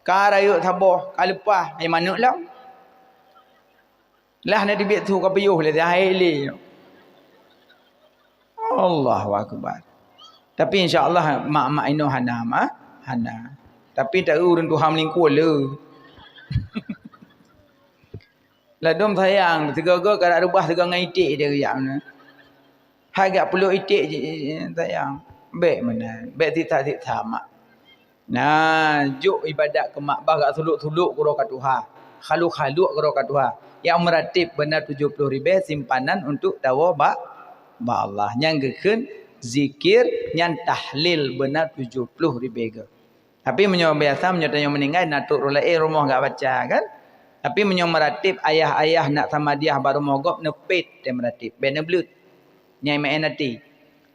Ka rayeuk saboh, ka leupah, hai manök lom. Lah na teubiet su ka piôh lé, hai lé. Allahu Akbar. Tapi insya Allah mak-mak inoe hana mah, hana. Tapi tak ureuëng tuha meulingkue le. Ladôm sayang, sigoe-goe ka reubah sigoe ngon iték dia geujak meunan. Hai gak peulok iték ji, sayang. Bék meunan, bék siksa-siksa mak. Nah, jok ibadat keu mak bah gak sulok-sulok keudroe ka tuha. Khaluk-khaluk keudroe ka tuha. Nyang meuratéb beuna tujoh ploh ribée simpanan untuk tawoe bak, bak Allah. Nyang geukheun zikir nyan tahlil beuna tujoh ploh ribée geuh. Tapi meunyoe biasa, meunyoe tanyoe meuninggai, na trok ureuëng laén rumoh gak baca, kan? Tapi meunyoe meuratéb ayah-ayah nak samadiyah bak rumoh gob, neupét teuh meuratéb, bék neubleuet. Nyang meu'én até.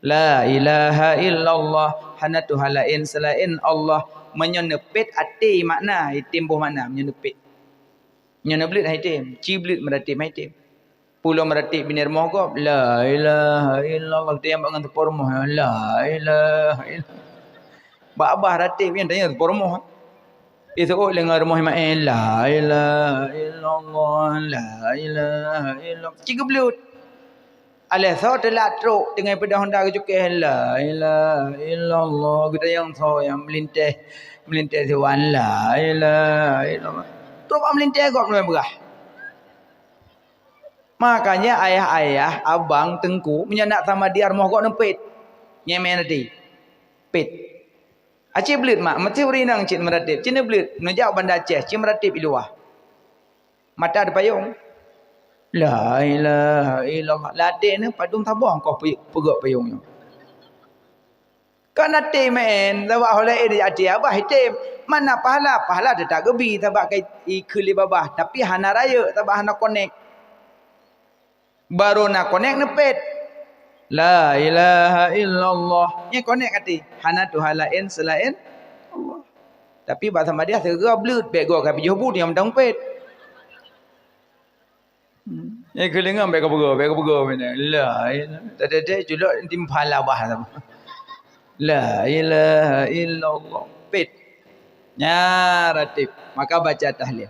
La ilaha illallah, hana Tuhan laén seulaén Allah. Meunyoe neupét até makna, item boh makna meunyoe neupét. Nyoe neubleuet hai tem, ci bleuet meuratéb hai tem. Pulo meuratéb binéh rumoh gob, la ilaha illallah, teunyang bak ngon teupeu rumoh, la ilaha illallah. Bak babah ratéb nyan teunyang teupeu rumoh. Iseuôt lé ngon rumoh meu'én, la ilaha illallah, la ilaha illallah. Ci geubleuet. Alah soe teulat trok teungoh peudong honda geucukée, la ilaha illallah. Geutanyong soe nyang meulinteh, meulinteh siwan, la ilaha illallah. Trok bak meulinteh gob ngon beurah. Makanya ayah-ayah, abang, teungku, meunyoe nak samadiyah rumoh gob neupét. Nyang meu'én até. Pét. Aci bleuet mak, meusti ureuëng inong cit meuratéb, ci neubleuet, neujak u Banda Aceh, ci meuratéb i luwa. Mata teupayong. La ilaha illallah. Ladée nyoe padum saboh koh pu-, peugöt payong nyoe. Kan até meu'én, sabab ho laén di até babah item. Mana pahala? Pahala teutap geubi sabab ka ikheun lé babah, tapi hana rayeuk sabab hana konek. Barô na konek neupét. La ilaha illallah. Nyan konek até. Hana Tuhan laén seulaén Allah. Tapi bak samadiyah sigoe bleuet, bék goe ka pijoh buet nyang mantong pét. Hmm. Nyan keulingan bék ka peugah, bék ka peugah. La ilaha. Tadi-tadi culok timpal labah sama. La ilaha illallah. Pét. Nya ratéb. Maka baca tahlil.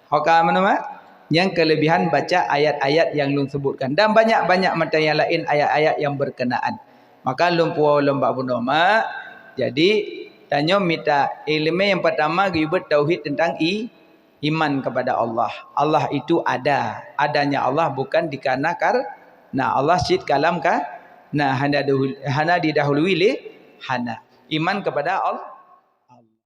Ho ka meunan, mak? Nyang keulebihan baca ayat-ayat nyang lôn sebutkan. Dan banyak-banyak mantong nyang laén ayat-ayat nyang berkenaan. Maka lôn puwoe lom bak bunoe, mak. Jadi, tanyoe mita iéleumé nyang peurtama geuyue beuet tauhid teuntang i-, iman kepada Allah. Allah itu ada. Adanya Allah bukan dikarenakan, nah, Allah cit kalam ka, nah, hana dahul-, hana didahului lé hana. Iman kepada Al-,